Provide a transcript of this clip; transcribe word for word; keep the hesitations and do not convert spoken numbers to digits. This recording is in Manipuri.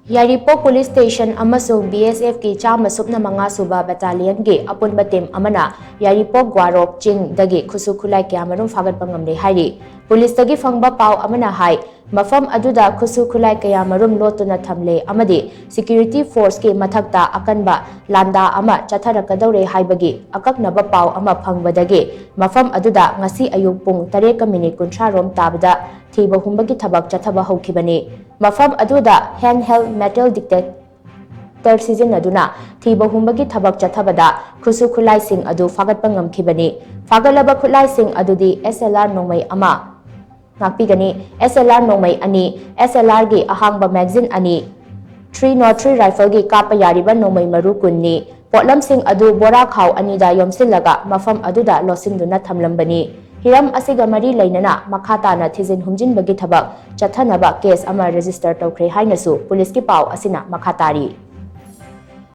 ꯌꯥꯏꯔꯤꯄꯣꯛ ꯄꯨꯂꯤꯁ ꯁ꯭ꯇꯦꯁꯟ ꯑꯃꯁꯨꯡ ꯕꯤ ꯑꯦꯁ ꯑꯦꯐꯀꯤ ꯆꯥꯝꯃ ꯁꯨꯞꯅ ꯃꯉꯥ ꯁꯨꯕ ꯕꯦꯇꯥꯂꯤꯌꯟꯒꯤ ꯑꯄꯨꯟꯕ ꯇꯤꯝ ꯑꯃꯅ ꯌꯥꯏꯔꯤꯄꯣꯛ ꯒ꯭ꯋꯥꯔꯣꯛ ꯆꯤꯡꯗꯒꯤ ꯈꯨꯠꯁꯨ ꯈꯨꯠꯂꯥꯏ ꯀꯌꯥꯃꯔꯨꯝ ꯐꯥꯒꯠꯄ ꯉꯝꯂꯦ ꯍꯥꯏꯔꯤ꯫ ꯄꯨꯂꯤꯁꯇꯒꯤ ꯐꯪꯕ ꯄꯥꯎ ꯑꯃꯅ ꯍꯥꯏ, ꯃꯐꯝ ꯑꯗꯨꯗ ꯈꯨꯠꯁꯨ ꯈꯨꯠꯂꯥꯏ ꯀꯌꯥꯃꯔꯨꯝ ꯂꯣꯠꯇꯨꯅ ꯊꯝꯂꯦ ꯑꯃꯗꯤ ꯁꯦꯀ꯭ꯌꯨꯔꯤꯇꯤ ꯐꯣꯔꯁꯀꯤ ꯃꯊꯛꯇ ꯑꯀꯟꯕ ꯂꯥꯟꯗꯥ ꯑꯃ ꯆꯠꯊꯔꯛꯀꯗꯧꯔꯦ ꯍꯥꯏꯕꯒꯤ ꯑꯀꯛꯅꯕ ꯄꯥꯎ ꯑꯃ ꯐꯪꯕꯗꯒꯤ ꯃꯐꯝ ꯑꯗꯨꯗ ꯉꯁꯤ ꯑꯌꯨꯛ ꯄꯨꯡ ꯇꯔꯦꯠꯀ ꯃꯤꯅꯤꯠ ꯀꯨꯟꯊ꯭ꯔꯥ ꯔꯣꯝ ꯇꯥꯕꯗ ꯊꯤꯕ ꯍꯨꯝꯕꯒꯤ ꯊꯕꯛ ꯆꯠꯊꯕ ꯍꯧꯈꯤꯕꯅꯤ꯫ ꯃꯐꯝ ꯑꯗꯨꯗ ꯍꯦꯟ ꯍꯦꯜ ꯃꯦꯇꯦꯜ ꯗꯤꯇꯦꯛꯇꯔ ꯁꯤꯖꯤꯟꯅꯗꯨꯅ ꯊꯤꯕ ꯍꯨꯝꯕꯒꯤ ꯊꯕꯛ ꯆꯠꯊꯕꯗ ꯈꯨꯠꯁꯨ ꯈꯨꯠꯂꯥꯏꯁꯤꯡ ꯑꯗꯨ ꯐꯥꯒꯠꯄ ꯉꯝꯈꯤꯕꯅꯤ꯫ ꯐꯥꯒꯠꯂꯕ ꯈꯨꯠꯂꯥꯏꯁꯤꯡ ꯑꯗꯨꯗꯤ ꯑꯦꯁ ꯑꯦꯜ ꯑꯥꯔ ꯅꯣꯡꯃꯩ ꯑꯃ, ꯉꯥꯛꯄꯤꯒꯅꯤ, ꯑꯦꯁ ꯑꯦꯜ ꯑꯥꯔ ꯅꯣꯡꯃꯩ ꯑꯅꯤ, ꯑꯦꯁ ꯑꯦꯜ ꯑꯥꯔꯒꯤ ꯑꯍꯥꯡꯕ ꯃꯦꯒꯖꯤꯟ ꯑꯅꯤ, ꯊ꯭ꯔꯤ ꯅꯣꯠ ꯊ꯭ꯔꯤ ꯔꯥꯏꯐꯜꯒꯤ ꯀꯥꯞꯄ ꯌꯥꯔꯤꯕ ꯅꯣꯡꯃꯩ ꯃꯔꯨ ꯀꯨꯟꯅꯤ꯫ ꯄꯣꯠꯂꯝꯁꯤꯡ ꯑꯗꯨ ꯕꯣꯔꯥ ꯈꯥꯎ ꯑꯅꯤꯗ ꯌꯣꯝꯁꯤꯜꯂꯒ ꯃꯐꯝ ꯑꯗꯨꯗ ꯂꯣꯠꯁꯤꯟꯗꯨꯅ ꯊꯝꯂꯝꯕꯅꯤ꯫ ꯍꯤꯔꯝ ꯑꯁꯤꯒ ꯃꯔꯤ ꯂꯩꯅꯅ ꯃꯈꯥ ꯇꯥꯅ ꯊꯤꯖꯤꯟ ꯍꯨꯝꯖꯤꯟꯕꯒꯤ ꯊꯕꯛ ꯆꯠꯊꯅꯕ ꯀꯦꯁ ꯑꯃ ꯔꯦꯖꯤꯁꯇꯔ ꯇꯧꯈ꯭ꯔꯦ ꯍꯥꯏꯅꯁꯨ ꯄꯨꯂꯤꯁꯀꯤ ꯄꯥꯎ ꯑꯁꯤꯅ ꯃꯈꯥ ꯇꯥꯔꯤ꯫